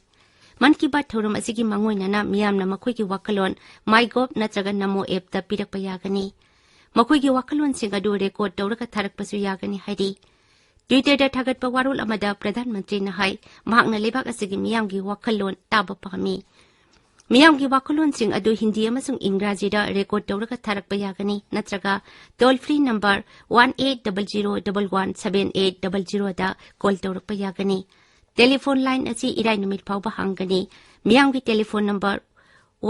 ꯃꯟ ꯀꯤ ꯕꯥꯠ ꯊꯧꯔꯝ ꯑꯁꯤꯒꯤ ꯃꯥꯡꯑꯣꯏꯅꯅ ꯃꯤꯌꯥꯝꯅ ꯃꯈꯣꯏꯒꯤ ꯋꯥꯈꯜꯂꯣꯟ MyGov ꯅꯠꯇ꯭ꯔꯒ ꯅꯃꯣ ꯑꯦꯞꯇ ꯄꯤꯔꯛꯄ ꯌꯥꯒꯅꯤ꯫ ꯃꯈꯣꯏꯒꯤ ꯋꯥꯈꯜꯂꯣꯟꯁꯤꯡ ꯑꯗꯨ ꯔꯦꯀꯣꯔꯗ ꯇꯧꯔꯒ ꯊꯥꯔꯛꯄꯁꯨ ꯌꯥꯒꯅꯤ ꯍꯥꯏꯔꯤ꯫ ꯇ꯭ꯋꯤꯇꯔꯗ ꯊꯥꯒꯠꯄ ꯋꯥꯔꯣꯜ ꯑꯃꯗ ꯄ꯭ꯔꯙꯥꯟ ꯃꯟꯇ꯭ꯔꯤꯅ ꯍꯥꯏ, ꯃꯍꯥꯛꯅ ꯂꯩꯕꯥꯛ ꯑꯁꯤꯒꯤ ꯃꯤꯌꯥꯝꯒꯤ ꯋꯥꯈꯜꯂꯣꯟ ꯇꯥꯕ ꯄꯥꯝꯃꯤ꯫ ꯃꯤꯌꯥꯝꯒꯤ ꯋꯥꯈꯜꯂꯣꯟꯁꯤꯡ ꯑꯗꯨ ꯍꯤꯟꯗꯤ ꯑꯃꯁꯨꯡ ꯏꯪꯒ꯭ꯔꯥꯖꯤꯗ ꯔꯦꯀꯣꯔꯗ ꯇꯧꯔꯒ ꯊꯥꯔꯛꯄ ꯌꯥꯒꯅꯤ, ꯅꯠꯇ꯭ꯔꯒ toll free number one eight double zero double one seven eight double zero ꯗ ꯀꯣꯜ ꯇꯧꯔꯛꯄ ꯌꯥꯒꯅꯤ꯫ ꯇꯦꯂꯤꯐꯣꯟ ꯂꯥꯏꯟ ꯑꯁꯤ ꯏꯔꯥꯏ ꯅꯨꯃꯤꯠ ꯐꯥꯎꯕ ꯍꯥꯡꯒꯅꯤ꯫ ꯃꯤꯌꯥꯝꯒꯤ telephone number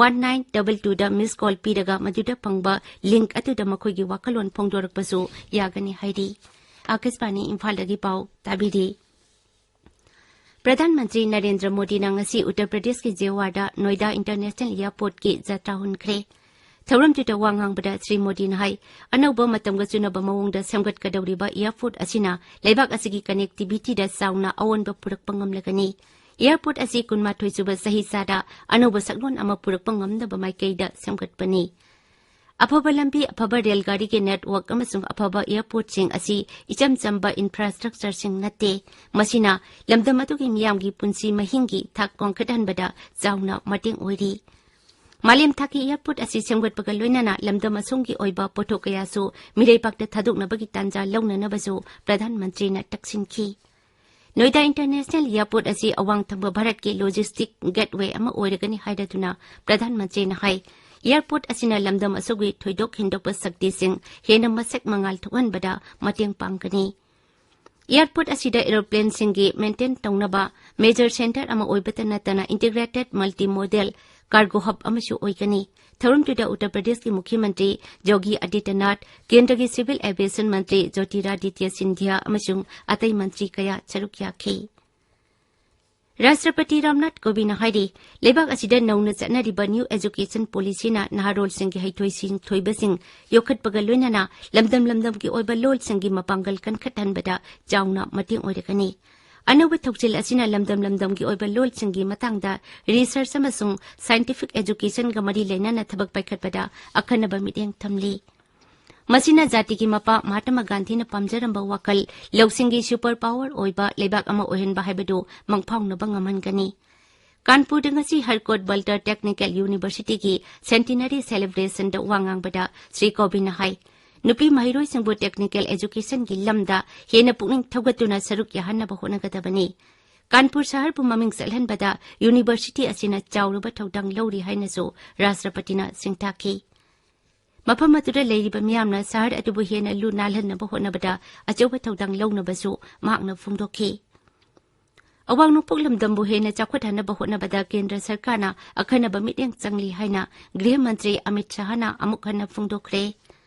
one nine double two ꯗ ꯃꯤꯁ ꯀꯣꯜ ꯄꯤꯔꯒ ꯃꯗꯨꯗ ꯐꯪꯕ ꯂꯤꯡꯛ ꯑꯗꯨꯗ ꯃꯈꯣꯏꯒꯤ ꯋꯥꯈꯜꯂꯣꯟ ꯐꯣꯡꯗꯣꯔꯛꯄꯁꯨ ꯌꯥꯒꯅꯤ ꯍꯥꯏꯔꯤ꯫ ꯑꯥꯀꯥꯁꯕꯥꯅꯤ ꯏꯝꯐꯥꯜꯗꯒꯤ ꯄꯥꯎ ꯇꯥꯕꯤꯔꯤ꯫ ꯄ꯭ꯔꯙꯥꯟ ꯃꯟꯇ꯭ꯔꯤ ꯅꯔꯦꯟꯗ꯭ꯔ ꯃꯣꯗꯤꯅ ꯉꯁꯤ ꯎꯠꯇꯔ ꯄ꯭ꯔꯗꯦꯁꯀꯤ ꯖꯦꯋꯥꯔꯗ ꯅꯣꯏꯗꯥ ꯏꯟꯇꯔꯅꯦꯁꯅꯦꯜ ꯑꯦꯌꯔꯄꯣꯔꯠꯀꯤ ꯖꯇ꯭ꯔꯥ ꯍꯨꯟꯈ꯭ꯔꯦ꯫ ꯊꯧꯔꯝꯗꯨꯗ ꯋꯥ ꯉꯥꯡꯕꯗ ꯁ꯭ꯔꯤ ꯃꯣꯗꯤꯅ ꯍꯥꯏ, ꯑꯅꯧꯕ ꯃꯇꯝꯒ ꯆꯨꯅꯕ ꯃꯑꯣꯡꯗ ꯁꯦꯝꯒꯠꯀꯗꯧꯔꯤꯕ ꯑꯦꯌꯔꯄꯣꯔꯠ ꯑꯁꯤꯅ ꯂꯩꯕꯥꯛ ꯑꯁꯤꯒꯤ ꯀꯅꯦꯛꯇꯤꯚꯤꯇꯤꯗ ꯆꯥꯎꯅ ꯑꯑꯣꯟꯕ ꯄꯨꯔꯛꯄ ꯉꯝꯂꯒꯅꯤ꯫ ꯑꯦꯌꯔꯄꯣꯔꯠ ꯑꯁꯤ ꯀꯨꯟꯃꯥꯊꯣꯏ ꯁꯨꯕ ꯆꯍꯤꯆꯥꯗ ꯑꯅꯧꯕ ꯁꯛꯂꯣꯟ ꯑꯃ ꯄꯨꯔꯛꯄ ꯉꯝꯅꯕ ꯃꯥꯏꯀꯩꯗ ꯁꯦꯝꯒꯠꯄꯅꯤ꯫ ꯑꯐꯕ ꯂꯝꯕꯤ, ꯑꯐꯕ ꯔꯦꯜ ꯒꯥꯔꯤꯒꯤ ꯅꯦꯠꯋꯥꯔꯛ ꯑꯃꯁꯨꯡ ꯑꯐꯕ ꯑꯦꯌꯔꯄꯣꯔꯠꯁꯤꯡ ꯑꯁꯤ ꯏꯆꯝ ꯆꯝꯕ ꯏꯟꯐ꯭ꯔꯥꯁ꯭ꯇ꯭ꯔꯛꯆꯔꯁꯤꯡ ꯅꯠꯇꯦ꯫ ꯃꯁꯤꯅ ꯂꯝꯗꯝ ꯑꯗꯨꯒꯤ ꯃꯤꯌꯥꯝꯒꯤ ꯄꯨꯟꯁꯤ ꯃꯍꯤꯡꯒꯤ ꯊꯥꯛ ꯋꯥꯡꯈꯠꯍꯟꯕꯗ ꯆꯥꯎꯅ ꯃꯇꯦꯡ ꯑꯣꯏꯔꯤ꯫ ꯃꯥꯂꯦꯝ ꯊꯥꯛꯀꯤ ꯑꯦꯌꯔꯄꯣꯔꯠ ꯑꯁꯤ ꯁꯦꯝꯒꯠꯄꯒ ꯂꯣꯏꯅꯅ ꯂꯝꯗꯝ ꯑꯁꯣꯝꯒꯤ ꯑꯣꯏꯕ ꯄꯣꯠꯊꯣꯛ ꯀꯌꯥꯁꯨ ꯃꯤꯔꯩꯕꯥꯛꯇ ꯊꯥꯗꯣꯛꯅꯕꯒꯤ ꯇꯥꯟꯖꯥ ꯂꯧꯅꯅꯕꯁꯨ ꯄ꯭ꯔꯙꯥꯟ ꯃꯟꯇ꯭ꯔꯤꯅ ꯇꯛꯁꯤꯟꯈꯤ꯫ ꯅꯣꯏꯗꯥ ꯏꯟꯇꯔꯅꯦꯁꯅꯦꯜ ꯑꯦꯌꯔꯄꯣꯔꯠ ꯑꯁꯤ ꯑꯋꯥꯡ ꯊꯪꯕ ꯚꯥꯔꯠꯀꯤ ꯂꯣꯖꯤꯁꯇꯤꯛ ꯒꯦꯠꯋꯦ ꯑꯃ ꯑꯣꯏꯔꯒꯅꯤ ꯍꯥꯏꯔꯗꯨꯅ ꯄ꯭ꯔꯙꯥꯟ ꯃꯟꯇ꯭ꯔꯤꯅ ꯍꯥꯏ, ꯑꯦꯌꯔꯄꯣꯔꯠ ꯑꯁꯤꯅ ꯂꯝꯗꯝ ꯑꯁꯤꯒꯤ ꯊꯣꯏꯗꯣꯛ ꯍꯦꯟꯗꯣꯛꯄ ꯁꯛꯇꯤꯁꯤꯡ ꯍꯦꯟꯅ ꯃꯁꯛ ꯃꯉꯥꯜ ꯊꯣꯛꯍꯟꯕꯗ ꯃꯇꯦꯡ ꯄꯥꯡꯒꯅꯤ꯫ ꯑꯦꯌꯔꯄꯣꯔꯠ ꯑꯁꯤꯗ ꯑꯦꯔꯣꯄ꯭ꯂꯦꯟꯁꯤꯡꯒꯤ ꯃꯦꯟꯇꯦꯟ ꯇꯧꯅꯕ ꯃꯦꯖꯔ ꯁꯦꯟꯇꯔ ꯑꯃ ꯑꯣꯏꯕꯇ ꯅꯠꯇꯅ integrated multi model cargo hub ꯑꯃꯁꯨ ꯑꯣꯏꯒꯅꯤ꯫ ꯊꯧꯔꯝꯗꯨꯗ ꯎꯠꯇꯔ ꯄ꯭ꯔꯗꯦꯁꯀꯤ ꯃꯨꯈ꯭ꯌ ꯃꯟꯇ꯭ꯔꯤ ꯌꯣꯒꯤ ꯑꯗꯤꯇ꯭ꯌꯅꯥꯊ, ꯀꯦꯟꯗ꯭ꯔꯒꯤ ꯁꯤꯚꯤꯜ ꯑꯦꯚꯤꯌꯦꯁꯟ ꯃꯟꯇ꯭ꯔꯤ ꯖꯣꯇꯤꯔꯥꯗꯤꯇ꯭ꯌ ꯁꯤꯟꯙꯤꯌꯥ ꯑꯃꯁꯨꯡ ꯑꯇꯩ ꯃꯟꯇ꯭ꯔꯤ ꯀꯌꯥ ꯁꯔꯨꯛ ꯌꯥꯈꯤ꯫ ꯔꯥꯁꯇ꯭ꯔꯄꯇꯤ ꯔꯥꯝꯅꯥꯊ ꯀꯣꯕꯤꯟꯗꯅ ꯍꯥꯏꯔꯤ, ꯂꯩꯕꯥꯛ ꯑꯁꯤꯗ ꯅꯧꯅ ꯆꯠꯅꯔꯤꯕ ꯅ꯭ꯌꯨ ꯑꯦꯖꯨꯀꯦꯁꯟ ꯄꯣꯂꯤꯁꯤꯅ ꯅꯍꯥꯔꯣꯜꯁꯤꯡꯒꯤ ꯍꯩꯊꯣꯏ ꯁꯤꯡꯊꯣꯏꯕꯁꯤꯡ ꯌꯣꯛꯈꯠꯄꯒ ꯂꯣꯏꯅꯅ ꯂꯝꯗꯝ ꯂꯝꯗꯝꯒꯤ ꯑꯣꯏꯕ ꯂꯣꯜꯁꯤꯡꯒꯤ ꯃꯄꯥꯡꯒꯜ ꯀꯟꯈꯠꯍꯟꯕꯗ ꯆꯥꯎꯅ ꯃꯇꯦꯡ ꯑꯣꯏꯔꯒꯅꯤ꯫ ꯑꯅꯧꯕ ꯊꯧꯁꯤꯜ ꯑꯁꯤꯅ ꯂꯝꯗꯝ ꯂꯝꯗꯝꯒꯤ ꯑꯣꯏꯕ ꯂꯣꯜꯁꯤꯡꯒꯤ ꯃꯇꯥꯡꯗ ꯔꯤꯁꯔꯆ ꯑꯃꯁꯨꯡ ꯁꯥꯏꯟꯇꯤꯐꯤꯛ ꯑꯦꯖꯨꯀꯦꯁꯟꯒ ꯃꯔꯤ ꯂꯩꯅꯅ ꯊꯕꯛ ꯄꯥꯏꯈꯠꯄꯗ ꯑꯈꯟꯅꯕ ꯃꯤꯠꯌꯦꯡ ꯊꯝꯂꯤ꯫ ꯃꯁꯤꯅ ꯖꯥꯇꯤꯒꯤ ꯃꯄꯥ ꯃꯍꯥꯇꯃꯥ ꯒꯥꯟꯙꯤꯅ ꯄꯥꯝꯖꯔꯝꯕ ꯋꯥꯈꯜ, ꯂꯧꯁꯤꯡꯒꯤ ꯁꯨꯄꯔ ꯄꯥꯋꯔ ꯑꯣꯏꯕ ꯂꯩꯕꯥꯛ ꯑꯃ ꯑꯣꯏꯍꯟꯕ ꯍꯥꯏꯕꯗꯨ ꯃꯪꯐꯥꯎꯅꯕ ꯉꯝꯍꯟꯒꯅꯤ꯫ ꯀꯥꯟꯄꯨꯔꯗ ꯉꯁꯤ ꯍꯔꯀꯣꯠ ꯕꯜꯇꯔ ꯇꯦꯛꯅꯤꯀꯦꯜ ꯌꯨꯅꯤꯚꯔꯁꯤꯇꯤꯒꯤ ꯁꯦꯟꯇꯤꯅꯔꯤ ꯁꯦꯂꯦꯕ꯭ꯔꯦꯁꯟꯗ ꯋꯥ ꯉꯥꯡꯕꯗ ꯁ꯭ꯔꯤ ꯀꯣꯕꯤꯟꯅ ꯍꯥꯏ, ꯅꯨꯄꯤ ꯃꯍꯩꯔꯣꯏꯁꯤꯡꯕꯨ ꯇꯦꯛꯅꯤꯀꯦꯜ ꯑꯦꯖꯨꯀꯦꯁꯟꯒꯤ ꯂꯝꯗ ꯍꯦꯟꯅ ꯄꯨꯛꯅꯤꯡ ꯊꯧꯒꯠꯇꯨꯅ ꯁꯔꯨꯛ ꯌꯥꯍꯟꯅꯕ ꯍꯣꯠꯅꯒꯗꯕꯅꯤ꯫ ꯀꯥꯟꯄꯨꯔ ꯁꯍꯔꯕꯨ ꯃꯃꯤꯡ ꯆꯠꯍꯟꯕꯗ ꯌꯨꯅꯤꯚꯔꯁꯤꯇꯤ ꯑꯁꯤꯅ ꯆꯥꯎꯔꯕ ꯊꯧꯗꯥꯡ ꯂꯧꯔꯤ ꯍꯥꯏꯅꯁꯨ ꯔꯥꯁꯇ꯭ꯔꯄꯇꯤꯅ ꯁꯤꯡꯊꯥꯈꯤ꯫ ꯃꯐꯝ ꯑꯗꯨꯗ ꯂꯩꯔꯤꯕ ꯃꯤꯌꯥꯝꯅ ꯁꯍꯔ ꯑꯗꯨꯕꯨ ꯍꯦꯟꯅ ꯂꯨ ꯅꯥꯜꯍꯟꯅꯕ ꯍꯣꯠꯅꯕꯗ ꯑꯆꯧꯕ ꯊꯧꯗꯥꯡ ꯂꯧꯅꯕꯁꯨ ꯃꯍꯥꯛꯅ ꯐꯣꯡꯗꯣꯛꯈꯤ꯫ ꯑꯋꯥꯡ ꯅꯣꯡꯄꯣꯛ ꯂꯝꯗꯝꯕꯨ ꯍꯦꯟꯅ ꯆꯥꯎꯈꯠꯍꯟꯅꯕ ꯍꯣꯠꯅꯕꯗ ꯀꯦꯟꯗ꯭ꯔ ꯁꯔꯀꯥꯔꯅ ꯑꯈꯟꯅꯕ ꯃꯤꯠꯌꯦꯡ ꯆꯪꯂꯤ ꯍꯥꯏꯅ ꯒ꯭ꯔꯤꯍ ꯃꯟꯇ꯭ꯔꯤ ꯑꯃꯤꯠ ꯁꯍꯥꯅ ꯑꯃꯨꯛ ꯍꯟꯅ ꯐꯣꯡꯗꯣꯛꯈ꯭ꯔꯦ꯫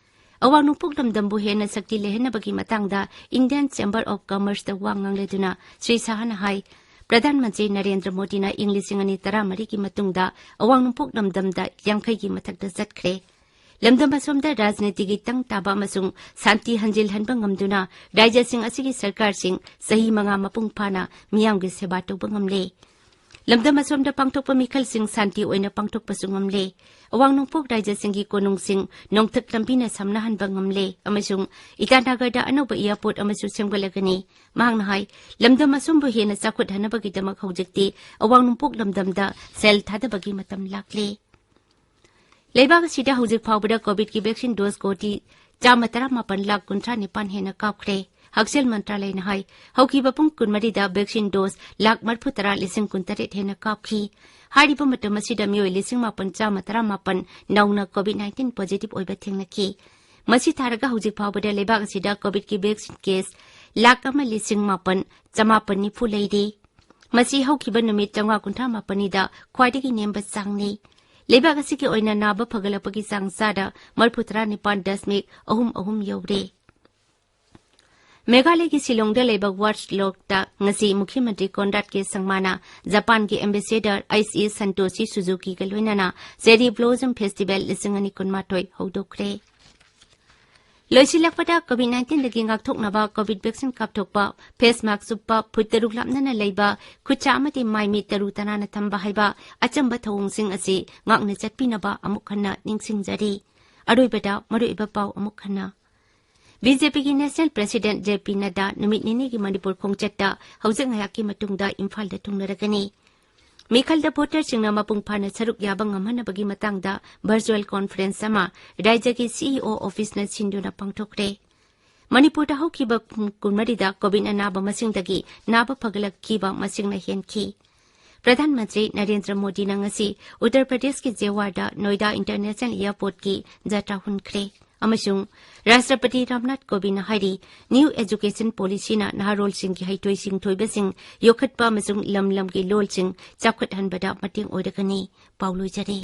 ꯑꯋꯥꯡ ꯅꯣꯡꯄꯣꯛ ꯂꯝꯗꯝꯕꯨ ꯍꯦꯟꯅ ꯁꯛꯇꯤ ꯂꯩꯍꯟꯅꯕꯒꯤ ꯃꯇꯥꯡꯗ Indian Chamber of Commerceꯇ ꯋꯥ ꯉꯥꯡꯂꯗꯨꯅ ꯁ꯭ꯔꯤ ꯁꯍꯥꯅ ꯍꯥꯏ, ꯄ꯭ꯔꯙꯥꯟ ꯃꯟꯇ꯭ꯔꯤ ꯅꯔꯦꯟꯗ꯭ꯔ ꯃꯣꯗꯤꯅ ꯏꯪ ꯂꯤꯁꯤꯡ ꯑꯅꯤ ꯇꯔꯥꯃꯔꯤꯒꯤ ꯃꯇꯨꯡꯗ ꯑꯋꯥꯡ ꯅꯣꯡꯄꯣꯛ ꯂꯝꯗꯝꯗ ꯌꯥꯡꯈꯩꯒꯤ ꯃꯊꯛꯇ ꯆꯠꯈ꯭ꯔꯦ꯫ ꯂꯝꯗꯝ ꯑꯁꯣꯝꯗ ꯔꯥꯖꯅꯤꯇꯤꯒꯤ ꯇꯪ ꯇꯥꯕ ꯑꯃꯁꯨꯡ ꯁꯥꯟꯇꯤ ꯍꯟꯖꯤꯜꯍꯟꯕ ꯉꯝꯗꯨꯅ ꯔꯥꯖ꯭ꯌꯁꯤꯡ ꯑꯁꯤꯒꯤ ꯁꯔꯀꯥꯔꯁꯤꯡ ꯆꯍꯤ ꯃꯉꯥ ꯃꯄꯨꯡ ꯐꯥꯅ ꯃꯤꯌꯥꯝꯒꯤ ꯁꯦꯕꯥ ꯇꯧꯕ ꯉꯝꯂꯦ꯫ ꯂꯝꯗꯝ ꯑꯁꯣꯝꯗ ꯄꯥꯡꯊꯣꯛꯄ ꯃꯤꯈꯜꯁꯤꯡ ꯁꯥꯟꯇꯤ ꯑꯣꯏꯅ ꯄꯥꯡꯊꯣꯛꯄꯁꯨ ꯉꯝꯂꯦ꯫ ꯑꯋꯥꯡ ꯅꯣꯡꯄꯣꯛ ꯔꯥꯖ꯭ꯌꯁꯤꯡꯒꯤ ꯀꯣꯅꯨꯡꯁꯤꯡ ꯅꯣꯡꯊꯛ ꯂꯝꯕꯤꯅ ꯁꯝꯅꯍꯟꯕ ꯉꯝꯂꯦ ꯑꯃꯁꯨꯡ ꯏꯇꯥꯅꯒꯔꯗ ꯑꯅꯧꯕ ꯑꯦꯌꯔꯄꯣꯔꯠ ꯑꯃꯁꯨ ꯁꯦꯝꯒꯠꯂꯒꯅꯤ꯫ ꯃꯍꯥꯛꯅ ꯍꯥꯏ, ꯂꯝꯗꯝ ꯑꯁꯣꯝꯕꯨ ꯍꯦꯟꯅ ꯆꯥꯎꯈꯠꯍꯟꯅꯕꯒꯤꯗꯃꯛ ꯍꯧꯖꯤꯛꯇꯤ ꯑꯋꯥꯡ ꯅꯣꯡꯄꯣꯛ ꯂꯝꯗꯝꯗ ꯁꯦꯜ ꯊꯥꯗꯕꯒꯤ ꯃꯇꯝ ꯂꯥꯛꯂꯦ꯫ ꯂꯩꯕꯥꯛ ꯑꯁꯤꯗ ꯍꯧꯖꯤꯛ ꯐꯥꯎꯕꯗ ꯀꯣꯚꯤꯗꯀꯤ ꯚꯦꯛꯁꯤꯟ ꯗꯣꯁ ꯀꯣꯇꯤ ꯆꯥꯝꯃ ꯇꯔꯥꯃꯥꯄꯟ ꯂꯥꯈ ꯀꯨꯟꯊ꯭ꯔꯥ ꯅꯤꯄꯥꯟ ꯍꯦꯟꯅ ꯀꯥꯞꯈ꯭ꯔꯦ꯫ ꯍꯛꯁꯦꯜ ꯃꯟꯇ꯭ꯔꯥꯂꯌꯅ ꯍꯥꯏ, ꯍꯧꯈꯤꯕ ꯄꯨꯡ ꯀꯨꯟꯃꯔꯤꯗ ꯚꯦꯛꯁꯤꯟ ꯗꯣꯁ ꯂꯥꯈ ꯃꯔꯤꯐꯨ ꯇꯔꯥ ꯂꯤꯁꯤꯡ ꯀꯨꯟꯇꯔꯦꯠ ꯍꯦꯟꯅ ꯀꯥꯞꯈꯤ꯫ ꯍꯥꯏꯔꯤꯕ ꯃꯇꯝ ꯑꯁꯤꯗ ꯃꯤꯑꯣꯏ ꯂꯤꯁꯤꯡ ꯃꯥꯄꯟ ꯆꯥꯝꯃ ꯇꯔꯥꯃꯥꯄꯟ ꯅꯧꯅ ꯀꯣꯚꯤꯗ ꯅꯥꯏꯟꯇꯤꯟ ꯄꯣꯖꯤꯇꯤꯚ ꯑꯣꯏꯕ ꯊꯦꯡꯅꯈꯤ꯫ ꯃꯁꯤ ꯊꯥꯔꯒ ꯍꯧꯖꯤꯛ ꯐꯥꯎꯕꯗ ꯂꯩꯕꯥꯛ ꯑꯁꯤꯗ ꯀꯣꯚꯤꯗꯀꯤ ꯚꯦꯛꯁꯤꯟ ꯀꯦꯁ ꯂꯥꯈ ꯑꯃ ꯂꯤꯁꯤꯡ ꯃꯥꯄꯟ ꯆꯃꯥꯄꯟ ꯅꯤꯐꯨ ꯂꯩꯔꯤ꯫ ꯃꯁꯤ ꯍꯧꯈꯤꯕ ꯅꯨꯃꯤꯠ ꯆꯥꯝꯃꯉꯥ ꯀꯨꯟꯊ꯭ꯔꯥ ꯃꯥꯄꯟꯅꯤꯗ ꯈ꯭ꯋꯥꯏꯗꯒꯤ ꯅꯦꯝꯕ ꯆꯥꯡꯅꯤ꯫ ꯂꯩꯕꯥꯛ ꯑꯁꯤꯒꯤ ꯑꯣꯏꯅ ꯅꯥꯕ ꯐꯒꯠꯂꯛꯄꯒꯤ ꯆꯥꯡ ꯆꯥꯗ ꯃꯔꯤꯐꯨ ꯇꯔꯥ ꯅꯤꯄꯥꯟ ꯗꯁꯃꯤꯛ ꯑꯍꯨꯝ ꯑꯍꯨꯝ ꯌꯧꯔꯦ꯫ ꯃꯦꯘꯥꯂꯌꯒꯤ ꯁꯤꯂꯣꯡꯗ ꯂꯩꯕ ꯋꯥꯔꯠꯁ ꯂꯣꯛꯇ ꯉꯁꯤ ꯃꯨꯈ꯭ꯌ ꯃꯟꯇ꯭ꯔꯤ ꯀꯣꯟꯔꯥꯗ ꯀꯦ ꯁꯪꯃꯥꯅ ꯖꯄꯥꯟꯒꯤ ꯑꯦꯝꯕꯦꯁꯦꯗꯔ ꯑꯩꯆ ꯏ ꯁꯟꯇꯣꯁꯤ ꯁꯨꯖꯨꯀꯤꯒ ꯂꯣꯏꯅꯅ ꯆꯦꯔꯤ ꯕ꯭ꯂꯣꯖꯝ ꯐꯦꯁꯇꯤꯚꯦꯜ ꯂꯤꯁꯤꯡ ꯑꯅꯤ ꯀꯨꯟꯃꯥꯊꯣꯏ ꯍꯧꯗꯣꯛꯈ꯭ꯔꯦ꯫ ꯂꯣꯏꯁꯤꯜꯂꯛꯄꯗ ꯀꯣꯚꯤꯗ ꯅꯥꯏꯟꯇꯤꯟꯗꯒꯤ ꯉꯥꯛꯊꯣꯛꯅꯕ ꯀꯣꯚꯤꯗ ꯚꯦꯛꯁꯤꯟ ꯀꯥꯞꯊꯣꯛꯄ, ꯐꯦꯁ ꯃꯥꯛꯁ ꯎꯞꯄ, ꯐꯨꯠ ꯇꯔꯨꯛ ꯂꯥꯞꯅꯅ ꯂꯩꯕ, ꯈꯨꯠꯁꯥ ꯑꯃꯗꯤ ꯃꯥꯏ ꯃꯤꯠ ꯇꯔꯨ ꯇꯅꯥꯟꯅ ꯊꯝꯕ ꯍꯥꯏꯕ ꯑꯆꯝꯕ ꯊꯧꯑꯣꯡꯁꯤꯡ ꯑꯁꯤ ꯉꯥꯛꯅ ꯆꯠꯄꯤꯅꯕ ꯑꯃꯨꯛ ꯍꯟꯅ ꯅꯤꯡꯁꯤꯡꯖꯔꯤ꯫ ꯑꯔꯣꯏꯕꯗ ꯃꯔꯨꯑꯣꯏꯕ ꯄꯥꯎ ꯑꯃꯨꯛ ꯍꯟꯅ꯫ ꯕꯤ ꯖꯦ ꯄꯤꯒꯤ ꯅꯦꯁꯅꯦꯜ ꯄ꯭ꯔꯦꯁꯤꯗꯦꯟꯠ ꯖꯦ ꯄꯤ ꯅꯗ꯭ꯗꯥ ꯅꯨꯃꯤꯠ ꯅꯤꯅꯤꯒꯤ ꯃꯅꯤꯄꯨꯔ ꯈꯣꯡꯆꯠꯇ ꯍꯧꯖꯤꯛ ꯉꯥꯏꯍꯥꯛꯀꯤ ꯃꯇꯨꯡꯗ ꯏꯝꯐꯥꯜꯗ ꯊꯨꯡꯂꯔꯒꯅꯤ꯫ ꯃꯤꯈꯜꯗ ꯚꯣꯇꯔꯁꯤꯡꯅ ꯃꯄꯨꯡ ꯐꯥꯅ ꯁꯔꯨꯛ ꯌꯥꯕ ꯉꯝꯍꯟꯅꯕꯒꯤ ꯃꯇꯥꯡꯗ ꯚꯔꯆꯨꯋꯦꯜ ꯀꯣꯟꯐꯔꯦꯟꯁ ꯑꯃ ꯔꯥꯖ꯭ꯌꯒꯤ ꯁꯤꯏꯑꯣ ꯑꯣꯐꯤꯁꯅ ꯁꯤꯟꯗꯨꯅ ꯄꯥꯡꯊꯣꯛꯈ꯭ꯔꯦ꯫ ꯃꯅꯤꯄꯨꯔꯗ ꯍꯧꯈꯤꯕ ꯀꯨꯝ ꯀꯨꯟꯃꯔꯤꯗ ꯀꯣꯚꯤꯗ ꯑꯅꯥꯕ ꯃꯁꯤꯡꯗꯒꯤ ꯅꯥꯕ ꯐꯒꯠꯂꯛꯈꯤꯕ ꯃꯁꯤꯡꯅ ꯍꯦꯟꯈꯤ꯫ ꯄ꯭ꯔꯙꯥꯟ ꯃꯟꯇ꯭ꯔꯤ ꯅꯔꯦꯟꯗ꯭ꯔ ꯃꯣꯗꯤꯅ ꯉꯁꯤ ꯎꯠꯇꯔ ꯄ꯭ꯔꯗꯦꯁꯀꯤ ꯖꯦꯋꯥꯔꯗ ꯅꯣꯏꯗꯥ ꯏꯟꯇꯔꯅꯦꯁꯅꯦꯜ ꯑꯦꯌꯔꯄꯣꯔꯠꯀꯤ ꯖꯇ꯭ꯔꯥ ꯍꯨꯟꯈ꯭ꯔꯦ꯫ ꯑꯃꯁꯨꯡ ꯔꯥꯁꯇ꯭ꯔꯄꯇꯤ ꯔꯥꯝꯅꯥꯊ ꯀꯣꯕꯤꯟꯗꯅ ꯍꯥꯏꯔꯤ, ꯅ꯭ꯌꯨ ꯑꯦꯖꯨꯀꯦꯁꯟ ꯄꯣꯂꯤꯁꯤꯅ ꯅꯍꯥꯔꯣꯜꯁꯤꯡꯒꯤ ꯍꯩꯊꯣꯏ ꯁꯤꯡꯊꯣꯏꯕꯁꯤꯡ ꯌꯣꯛꯈꯠꯄ ꯑꯃꯁꯨꯡ ꯂꯝ ꯂꯝꯒꯤ ꯂꯣꯜꯁꯤꯡ ꯆꯥꯎꯈꯠꯍꯟꯕꯗ ꯃꯇꯦꯡ ꯑꯣꯏꯔꯒꯅꯤ꯫ ꯄꯥꯎ ꯂꯣꯏꯖꯔꯦ꯫